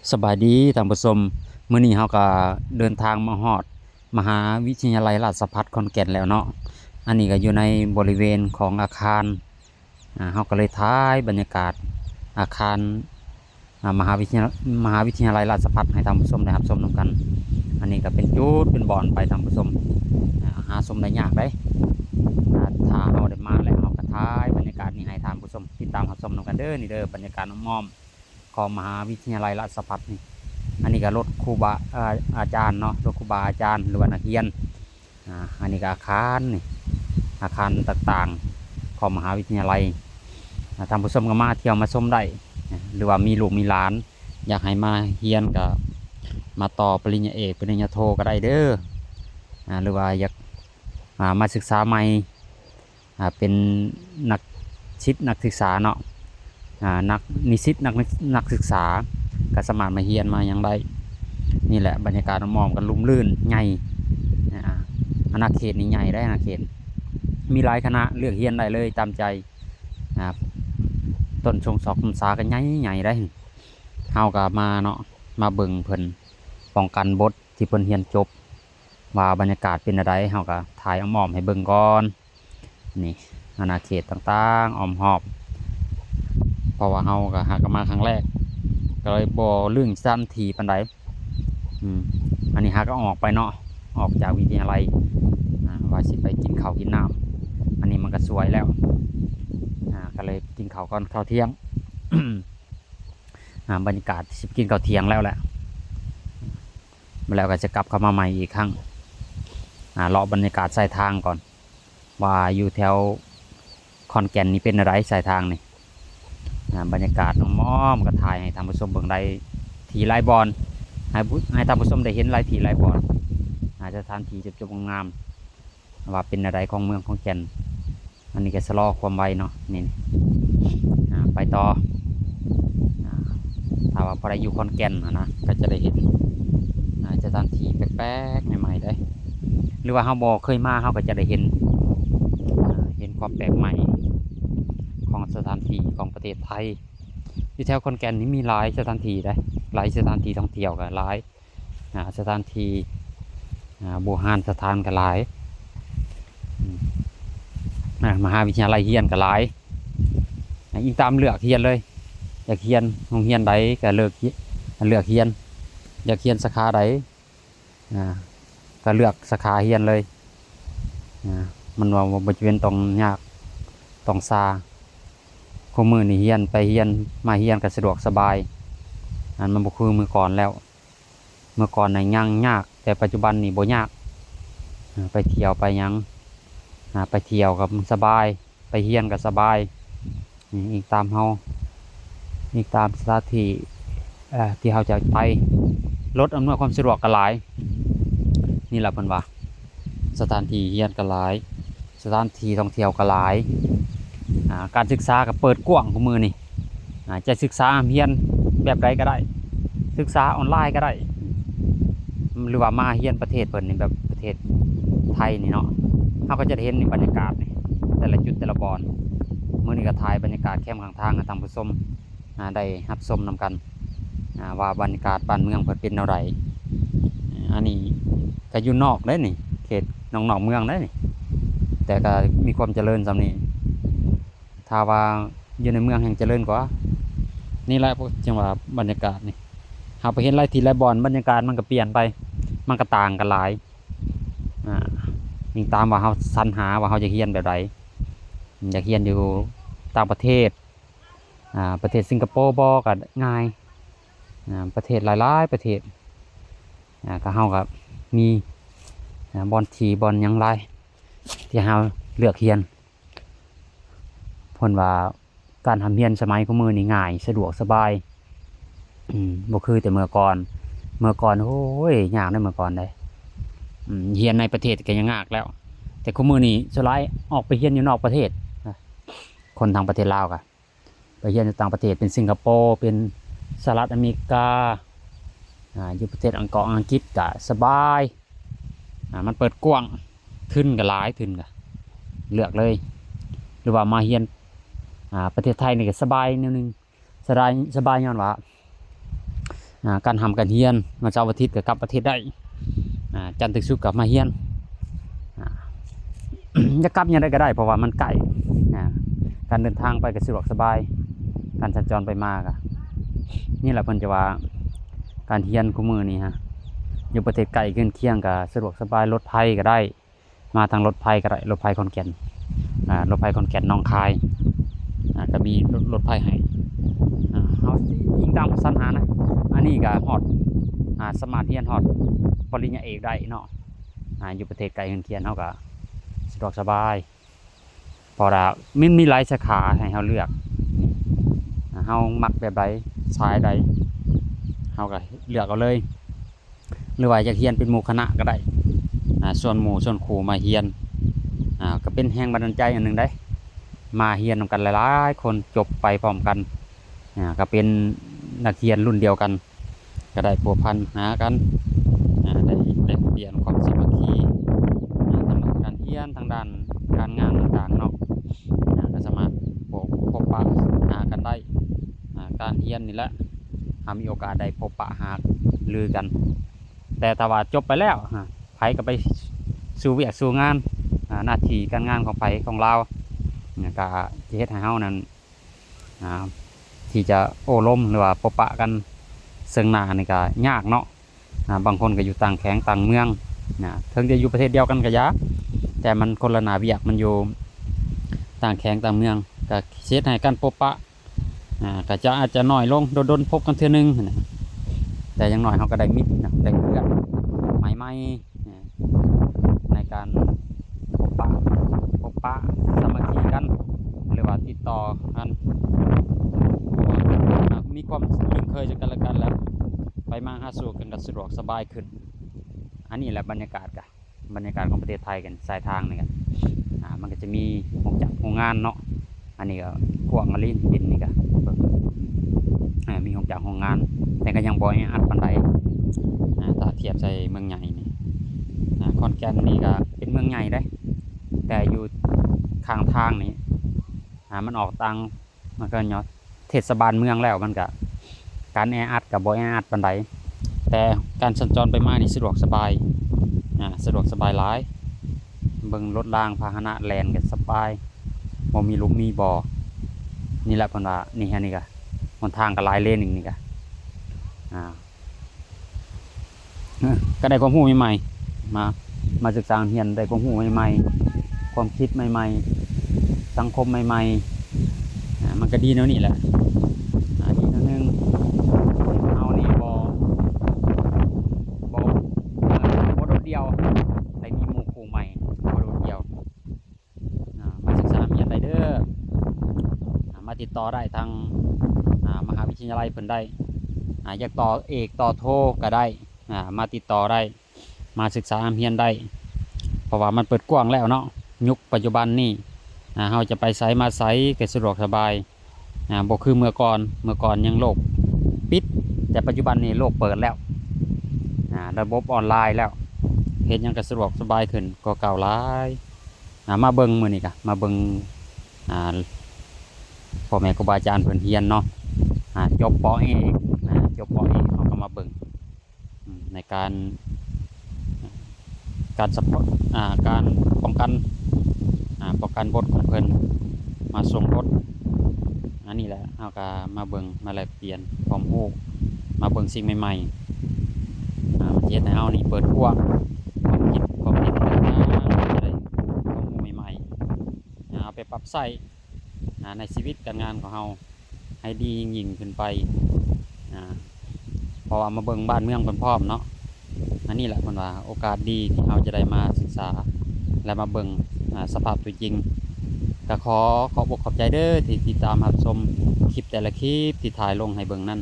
ສະບາຍດີທ່ານຜູ້ຊົມ, ມື້ນີ້ເຮົາກໍເດີນທາງມາຮອດມະຫາວິທະຍາໄລລາຊະພັດຂອນແກ່ນແລ້ວເນາະ. ອັນນີ້ກໍຢູ່ໃນບໍລິເວນຂອງອາຄານ, ອາ ເຮົາກໍເລີຍຖ່າຍບັນຍາກາດອາຄານ ອາ ມະຫາວິທະຍາ ມະຫາວິທະຍາໄລລາຊະພັດໃຫ້ທ່ານຜູ້ຊົມໄດ້ຮັບຊົມນຳກັນ. ອັນນີ້ກໍເປັນຈຸດເປັນບ່ອນໄປທ່ານຜູ້ຊົມ, ອາ ຫາຊົມໄດ້ຍາກເດ້. ອາ ຖ້າເຮົາໄດ້ມາແລ້ວ ເຮົາກໍຖ່າຍບັນຍາກາດນີ້ໃຫ້ທ່ານຜູ້ຊົມຕິດຕາມຮັບຊົມນຳກັນເດີ. ນີ້ເດີ ບັນຍາກາດອ້ອມໆ ຂອງມະຫາວິທະຍາໄລລາຊະພັດນີ້. ອັນນີ້ກໍລົດຄູບາ ອາ ອາຈານເນາະ, ລົດຄູບາອາຈານ ຫຼືວ່ານັກຮຽນ. ອາ ອັນນີ້ກໍອາຄານນີ້ ອາຄານຕ່າງໆຂອງມະຫາວິທະຍາໄລ. ອາ ທ່ານຜູ້ຊົມກໍມາທ່ຽວມາຊົມໄດ້ ຫຼືວ່າມີລູກມີຫຼານຢາກໃຫ້ມາຮຽນກໍມາຕໍ່ປະລິນຍາເອກ ປະລິນຍາໂທກໍໄດ້ເດີ. ອາ ຫຼືວ່າຢາກ ອາ ມາສຶກສາໃໝ່ ອາ ເປັນນັກສິດນັກສຶກສາເນາະ, ອາ ນັກນິສິດ ນັກ ນັກສຶກສາ ກໍສາມາດມາຮຽນມາຫຍັງໄດ້. ນີ້ແຫຼະ ບັນຍາກາດອ້ອມໆກໍລຸ່ມລື່ນໃຫຍ່. ອາ ອານາເຂດນີ້ໃຫຍ່ເດ້ ອານາເຂດ ມີຫຼາຍຄະນະເລືອກຮຽນໄດ້ເລີຍຕາມໃຈ. ອາ ຕົ້ນຊົງສອກຊຳສາກໍໃຫຍ່ໆໄດ໋. ເຮົາກໍມາເນາະ ມາເບິ່ງເພິ່ນປ້ອງກັນບົດທີ່ເພິ່ນຮຽນຈົບ ວ່າບັນຍາກາດເປັນແນວໃດ ເຮົາກໍຖ່າຍອ້ອມໆໃຫ້ເບິ່ງກ່ອນ. ນີ້ ອານາເຂດຕ່າງໆອ້ອມຮອບ ເພາະວ່າເຮົາກໍຫາກໍມາຄັ້ງແລກ ກໍເລີຍບໍ່ລຶ້ງສະຖານທີ່ປານໃດ. ອືມ ອັນນີ້ຫາກໍອອກໄປເນາະ ອອກຈາກວິທະຍາໄລ ອາ ວ່າຊິໄປກິນເຂົ້າກິນນ້ຳ. ອັນນີ້ມັນກໍສວຍແລ້ວ ອາ ກໍເລີຍກິນເຂົ້າກ່ອນ ເຂົ້າທ່ຽງ. ອາ ບັນຍາກາດຊິໄປກິນເຂົ້າທ່ຽງແລ້ວແຫຼະ ແລ້ວກໍຈະກັບເຂົ້າມາໃໝ່ອີກຄັ້ງ. ອາ ເລາະບັນຍາກາດສາຍທາງກ່ອນ ວ່າຢູ່ແຖວຂອນແກ່ນນີ້ເປັນແນວໃດສາຍທາງນີ້. ອາ ບັນຍາກາດອ້ອມໆກໍຖ່າຍໃຫ້ທ່ານຜູ້ຊົມເບິ່ງໄດ້ທີ່ຫຼາຍບ່ອນ ໃຫ້ ໃຫ້ທ່ານຜູ້ຊົມໄດ້ເຫັນຫຼາຍທີ່ຫຼາຍບ່ອນ. ອາ ສະຖານທີ່ຈົບໆງາມໆ ວ່າເປັນແນວໃດຂອງເມືອງຂອນແກ່ນ. ອັນນີ້ກໍຊະລໍຄວາມໄວເນາະ ນີ້ ອາ ໄປຕໍ່. ອາ ຖ້າວ່າຜູ້ໃດຢູ່ຂອນແກ່ນຫັ້ນນະ ກໍຈະໄດ້ເຫັນ ອາ ສະຖານທີ່ແປກໆໃໝ່ໆເດ້ ຫຼືວ່າເຮົາບໍ່ເຄີຍມາ ເຮົາກໍຈະໄດ້ເຫັນ ອາ ເຫັນຄວາມແປກໃໝ່ຂອງສະຖານທີ່ຂອງປະເທດໄທ. ຢູ່ແຖວຂອນແກ່ນນີ້ມີຫຼາຍສະຖານທີ່ເດ້ ຫຼາຍສະຖານທີ່ທ່ອງທ່ຽວກໍຫຼາຍ. ອາ ສະຖານທີ່ ອາ ບູຮານສະຖານກໍຫຼາຍ ອາ ມະຫາວິທະຍາໄລຮຽນກໍຫຼາຍ. ອາ ອີງຕາມເລືອກຮຽນເລີຍ ຢາກຮຽນໂຮງຮຽນໃດກໍເລືອກ ເລືອກຮຽນ, ຢາກຮຽນສາຂາໃດ ອາ ກໍເລືອກສາຂາຮຽນເລີຍ. ອາ ມັນວ່າບໍ່ຈຳເປັນຕ້ອງຍາກຕ້ອງຊາ. ຄູ່ມື້ນີ້ຮຽນ ໄປຮຽນມາຮຽນກໍສະດວກສະບາຍ. ອັນ ມັນບໍ່ຄືເມື່ອກ່ອນແລ້ວ. ເມື່ອກ່ອນນະຍັງຍາກ ແຕ່ປັດຈຸບັນນີ້ບໍ່ຍາກ. ອາ ໄປທ່ຽວໄປຫຍັງ ອາ ໄປທ່ຽວກໍສະບາຍ ໄປຮຽນກໍສະບາຍ. ອີງຕາມເຮົາ ອີງຕາມສະຖານທີ່ ເອີ ທີ່ເຮົາຈະໄປ ລົດອຳນວຍຄວາມສະດວກກໍຫຼາຍ. ນີ້ລະເພິ່ນວ່າ ສະຖານທີ່ຮຽນກໍຫຼາຍ ສະຖານທີ່ທ່ອງທ່ຽວກໍຫຼາຍ. ອາ ການສຶກສາກໍເປີດກວ້າງຄູ່ມື້ນີ້. ອາ ຈະສຶກສາຮຽນແບບໃດກໍໄດ້ ສຶກສາອອນລາຍກໍໄດ້ ຫຼືວ່າມາຮຽນປະເທດເພິ່ນນີ້ ແບບປະເທດໄທນີ້ເນາະ. ເຮົາກໍຈະໄດ້ເຫັນນີ້ ບັນຍາກາດນີ້ ແຕ່ລະຈຸດແຕ່ລະບ່ອນ. ມື້ນີ້ກໍຖ່າຍບັນຍາກາດແຄມຂ້າງທາງໃຫ້ທ່ານຜູ້ຊົມ ອາ ໄດ້ຮັບຊົມນຳກັນ ອາ ວ່າບັນຍາກາດບ້ານເມືອງເພິ່ນເປັນແນວໃດ. ອາ ອັນນີ້ກໍຢູ່ນອກເດ້ນີ້ ເຂດນອກໆເມືອງເດ້ນີ້ ແຕ່ກໍມີຄວາມຈະເລີນສ່ຳນີ້. ຖ້າວ່າຢູ່ໃນເມືອງແຮ່ງຈະເລີນກວ່າ. ນີ້ແຫຼະ ຈັ່ງວ່າບັນຍາກາດນີ້ ເຮົາໄປເຫັນຫຼາຍທີ່ຫຼາຍບ່ອນ ບັນຍາກາດມັນກໍປ່ຽນໄປ ມັນກໍຕ່າງກັນຫຼາຍ. ອາ ອີງຕາມວ່າເຮົາສັນຫາວ່າເຮົາຢາກຮຽນແບບໃດ. ຢາກຮຽນຢູ່ຕ່າງປະເທດ ອາ ປະເທດສິງກະໂປບໍ ກໍງ່າຍ. ອາ ປະເທດຫຼາຍໆປະເທດ ອາ ກໍເຮົາກໍມີ ອາ ບ່ອນທີ່ບ່ອນຫຍັງຫຼາຍ ທີ່ເຮົາເລືອກຮຽນ. ເພິ່ນວ່າການຮ່ຳຮຽນສະໄໝຄູ່ມື້ນີ້ງ່າຍ ສະດວກສະບາຍ ອືມ ບໍ່ຄືແຕ່ເມື່ອກ່ອນ. ເມື່ອກ່ອນ ໂອ້ຍ ຍາກເດ້ເມື່ອກ່ອນເດ້. ອືມ ຮຽນໃນປະເທດກໍຍັງຍາກແລ້ວ ແຕ່ຄູ່ມື້ນີ້ສ່ວນຫຼາຍອອກໄປຮຽນຢູ່ນອກປະເທດ ຄົນທາງປະເທດລາວກໍ ໄປຮຽນຢູ່ຕ່າງປະເທດ ເປັນສິງກະໂປ ເປັນສະຫະລັດອາເມລິກາ ອາ ຢູ່ປະເທດອັງ ເກາະອັງກິດກະສະບາຍ. ອາ ມັນເປີດກວ້າງ ທຶນກະຫຼາຍ ທຶນກະເລືອກເລີຍ ຫຼືວ່າມາຮຽນ ອາ ປະເທດໄທນີ້ກະສະບາຍແນວໜຶ່ງ ສະບາຍ ສະບາຍຍ້ອນວ່າ ອ່າ ການຮ່ຳການຮຽນ ວັນເສົາອາທິດກໍກັບປະເທດໄດ້ ອ່າ ຈັນເຖິງສຸກກໍມາຮຽນ ອ່າ ຢາກກັບຍາມໃດກໍໄດ້ ເພາະວ່າມັນໃກ້ ອ່າ ການເດີນທາງໄປກໍສະດວກສະບາຍ ການສັນຈອນໄປມາກໍ ນີ້ແຫຼະເພິ່ນຈະວ່າ ການຮຽນຄູ່ມື້ນີ້ຮະ ຢູ່ປະເທດໃກ້ເຮືອນຄຽງກໍສະດວກສະບາຍ ລົດໄຟກໍໄດ້ ມາທາງລົດໄຟກໍໄດ້ ລົດໄຟຂອນແກ່ນ ອ່າ ລົດໄຟຂອນແກ່ນ ໜອງຄາຍ ອ່າ ກໍມີລົດ ລົດໄຟໃຫ້ ອ່າ ເຮົາອີງຕາມສັນຫານະ ອັນນີ້ກໍຮອດ ອ່າ ສາມາດຮຽນຮອດປະລິນຍາເອກໄດ້ເນາະ ອ່າ ຢູ່ປະເທດໃກ້ເຮືອນຄຽງເຮົາກໍສະດວກສະບາຍ ເພາະວ່າມັນມີຫຼາຍສາຂາໃຫ້ເຮົາເລືອກ ອ່າ ເຮົາມັກແບບໃດ ສາຍໃດ ເຮົາກໍເລືອກເອົາເລີຍ. ຫຼືວ່າຢາກຮຽນເປັນໝູ່ຄະນະກໍໄດ້ ອ່າ ຊວນໝູ່ຊວນຄູ່ມາຮຽນ ອ່າ ກໍເປັນແຮງບັນດານໃຈອັນໜຶ່ງໄດ໋ ມາຮຽນນຳກັນຫຼາຍໆຄົນ ຈົບໄປພ້ອມກັນ ອ່າ ກໍເປັນນັກຮຽນລຸ້ນດຽວກັນ ກໍໄດ້ພົວພັນຫາກັນ ອ່າ ໄດ້ແລກປ່ຽນຄວາມສາມັກຄີ ອ່າ ທາງດ້ານການຮຽນ ທາງດ້ານການງານຕ່າງໆເນາະ ອ່າ ກໍສາມາດພົບປະຫາກັນໄດ້ ອ່າ ການຮຽນນີ້ແຫຼະ ເຮົາມີໂອກາດໄດ້ພົບປະຫາລືກັນ ແຕ່ຖ້າວ່າຈົບໄປແລ້ວ ໃຜກໍໄປສູ່ວຽກສູ່ງານ ໜ້າທີ່ການງານຂອງໃຜຂອງລາວ ກໍຈະເຮັດໃຫ້ເຮົານັ້ນ ທີ່ຈະໂອ້ລົມ ຫຼືວ່າພົບປະກັນເຊິ່ງໜ້ານີ້ກໍຍາກເນາະ ບາງຄົນກໍຢູ່ຕ່າງແຂວງຕ່າງເມືອງ ເຖິງຈະຢູ່ປະເທດດຽວກັນກໍຢ່າ ແຕ່ມັນຄົນລະໜ້າວຽກ ມັນຢູ່ຕ່າງແຂວງຕ່າງເມືອງ ກໍເຮັດໃຫ້ການພົບປະ ອ່າ ກໍຈະ ອາດຈະນ້ອຍລົງ ດົນໆພົບກັນເທື່ອໜຶ່ງຫັ້ນນະ ແຕ່ຢ່າງໜ້ອຍເຮົາກໍໄດ້ມິດນະ ໄດ້ເພື່ອນໃໝ່ໆ ອ່າ ໃນການພົບປະ ພົບປະສາມັກຄີກັນ ຫຼືວ່າຕິດຕໍ່ກັນ ເພາະວ່າ ອ່າ ມີຄວາມຄຸ້ນເຄີຍເຊິ່ງກັນແລະກັນແລ້ວ ໄປມາຫາສູ່ກັນກໍສະດວກສະບາຍຂຶ້ນ ອັນນີ້ແຫຼະບັນຍາກາດກະ ບັນຍາກາດຂອງປະເທດໄທກັນ ສາຍທາງນີ້ກະ ອ່າ ມັນກໍຈະມີໂຮງຈັກໂຮງງານເນາະ ອັນນີ້ກໍກວ້າງອີ່ຫຼີ ດິນນີ້ກະ ເບິ່ງ ອ່າ ມີໂຮງຈັກໂຮງງານ ແຕ່ກໍຍັງບໍ່ແອອັດປານໃດ ອ່າ ຖ້າທຽບໃສ່ເມືອງໃຫຍ່ນີ້ ອ່າ ຂອນແກ່ນນີ້ກໍເປັນເມືອງໃຫຍ່ເດ້ ແຕ່ຢູ່ຂ້າງທາງນີ້ ອ່າ ມັນອອກຕ່າງ ມັນກໍເນາະ ເທດສະບານເມືອງແລ້ວ ມັນກະ ການແອອັດກະບໍ່ແອອັດປານໃດ ແຕ່ການສັນຈອນໄປມານີ້ສະດວກສະບາຍ ອ່າ ສະດວກສະບາຍຫຼາຍ ເບິ່ງລົດລາງພາຫະນະແລ່ນກະສະບາຍ ບໍ່ມີຫຼຸມມີບໍ່ ນີ້ແຫຼະເພິ່ນວ່າ ນີ້ ອັນນີ້ກະ ຫົນທາງກະຫຼາຍເລນອີກນີ້ກະ ອ່າ ເອີ ກໍໄດ້ຄວາມຮູ້ໃໝ່ໆ ມາ ມາສຶກສາຮຽນ ໄດ້ຄວາມຮູ້ໃໝ່ໆ ຄວາມຄິດໃໝ່ໆ ສັງຄົມໃໝ່ໆ ອ່າ ມັນກໍດີແນວນີ້ແຫຼະ ອ່າ ດີແນວໜຶ່ງ ເຮົານີ້ບໍ່ ບໍ່ ບໍ່ໂດດດ່ຽວ ໄດ້ມີໝູ່ຄູ່ໃໝ່ ບໍ່ໂດດດ່ຽວ. ອ່າ ມາສຶກສາຮຽນໄດ້ເດີ ອ່າ ມາຕິດຕໍ່ໄດ້ທາງ ອ່າ ມະຫາວິທະຍາໄລເພິ່ນໄດ້ ອ່າ ຢາກຕໍ່ເອກຕໍ່ໂທກໍໄດ້ ອ່າ ມາຕິດຕໍ່ໄດ້ ມາສຶກສາຮຽນໄດ້ ເພາະວ່າມັນເປີດກວ້າງແລ້ວເນາະ ຍຸກປັດຈຸບັນນີ້ ອ່າ ເຮົາຈະໄປໃສມາໃສກໍສະດວກສະບາຍ ອ່າ ບໍ່ຄືເມື່ອກ່ອນ ເມື່ອກ່ອນຍັງໂລກປິດ ແຕ່ປັດຈຸບັນນີ້ໂລກເປີດແລ້ວ ອ່າ ລະບົບອອນລາຍແລ້ວ ເຮັດຫຍັງກໍສະດວກສະບາຍຂຶ້ນກວ່າເກົ່າຫຼາຍ. ອ່າ ມາເບິ່ງ ມື້ນີ້ກະມາເບິ່ງ ອ່າ ພໍ່ແມ່ຄູບາອາຈານເພິ່ນຮຽນເນາະ ອ່າ ຈົບ ປໍເອກ ອ່າ ຈົບ ປໍເອກ ເຮົາກໍມາເບິ່ງ ອືມ ໃນການ ການສະເພາະ ອ່າ ການປ້ອງກັນ ອ່າ ປ້ອງກັນບົດຂອງເພິ່ນ ມາສົ່ງບົດ ອັນນີ້ແຫຼະ ເຮົາກໍມາເບິ່ງ ມາແລກປ່ຽນຄວາມຮູ້ ມາເບິ່ງສິ່ງໃໝ່ໆ ອ່າ ມັນຈະເຮັດໃຫ້ເຮົານີ້ເປີດກວ້າງຄວາມຄິດຄວາມເຫັນຕ່າງໆ ຈະໄດ້ຄວາມຮູ້ໃໝ່ໆ ອ່າ ເອົາໄປປັບໃຊ້ ອ່າ ໃນຊີວິດການງານຂອງເຮົາໃຫ້ດີຍິ່ງໆຂຶ້ນໄປ ອ່າ ເພາະວ່າມາເບິ່ງບ້ານເມືອງເພິ່ນພ້ອມເນາະ ອັນນີ້ແຫຼະເພິ່ນວ່າໂອກາດດີທີ່ເຮົາຈະໄດ້ມາສຶກສາ ແລະ ມາເບິ່ງ ອ່າ ສະພາບຕົວຈິງ ກໍຂໍຂອບອົກຂອບໃຈເດີທີ່ຕິດຕາມຮັບຊົມຄລິບແຕ່ລະຄລິບທີ່ຖ່າຍລົງໃຫ້ເບິ່ງນັ້ນ.